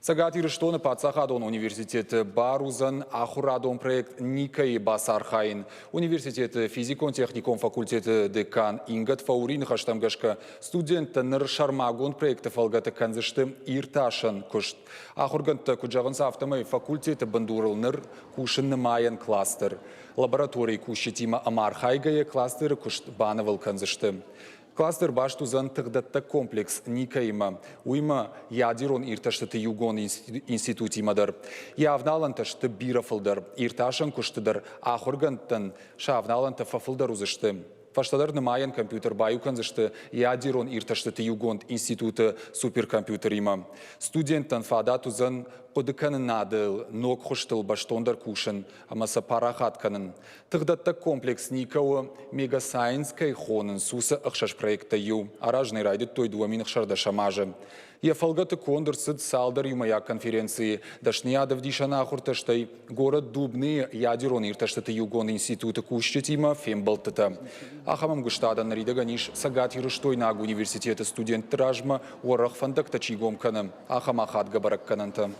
Цӕгат Ирыстоны паддзахадон университеты бар уыдзӕн ахуырадон проект «Никӕйы бацархайын». Университеты физикон-техникон факультеты декан Инга Тфаурийы ныхӕстӕм гӕсгӕ, студенттӕ ныр сӕрмагонд проекты фӕлгӕты кӕндзысты иртасӕн куыст. Ахуыргӕндтӕ куыд зӕгъынц, афтӕмӕй факультеты бындурыл ныр кусы нымайӕн кластер. Лабораторийы кусджытимӕ ӕмархайгӕйӕ кластеры куыст банывыл кӕндзысты. Кластер баст уыдзӕн тыхдӕттӕг комплекс Никӕимӕ, уыимӕ ядерон иртӕстыты иугонд институтимӕ дӕр. Йӕ авналӕнтӕ сты бирӕ фылдӕр. Иртасӕн куысты дӕр ахуыргӕндтӕн сӕ авналӕнтӕ фӕфылдӕр уыдзысты. Фӕстӕдӕр нымайӕн компьютер баиу кӕндзысты ядерон иртӕстыты иугонд институты суперкомпьютеримӕ. Студенттӕн фадат уыдзӕн хъуыдыкӕнынады ног хуызтыл бӕстондӕр кусын ӕмӕ сӕ парахат кӕнын. Тыхдӕттӕг комплекс Ника у, Мегасайенс кӕй хонынц, уыцы ӕхсӕз проекттӕй иу. Аразын ӕй райдыдтой 2016 азы. Йӕ фӕлгӕты конд ӕрцыд цалдӕр иумӕйаг конференцийы, дӕсныйад ӕвдисӕн ахуыртӕ, стӕй город Дубныйы ядерон иртӕстыты иугонд институты кусджытимӕ фембӕлдтытӕ. Ахӕм ӕмгуыстадӕн ныридӕгӕн ис Цӕгатирыстойнаг университеты студентты размӕ уӕрӕх фӕндӕгтӕ чи гом кӕны, ахӕм ахадгӕ бӕрӕггӕнӕнтӕ.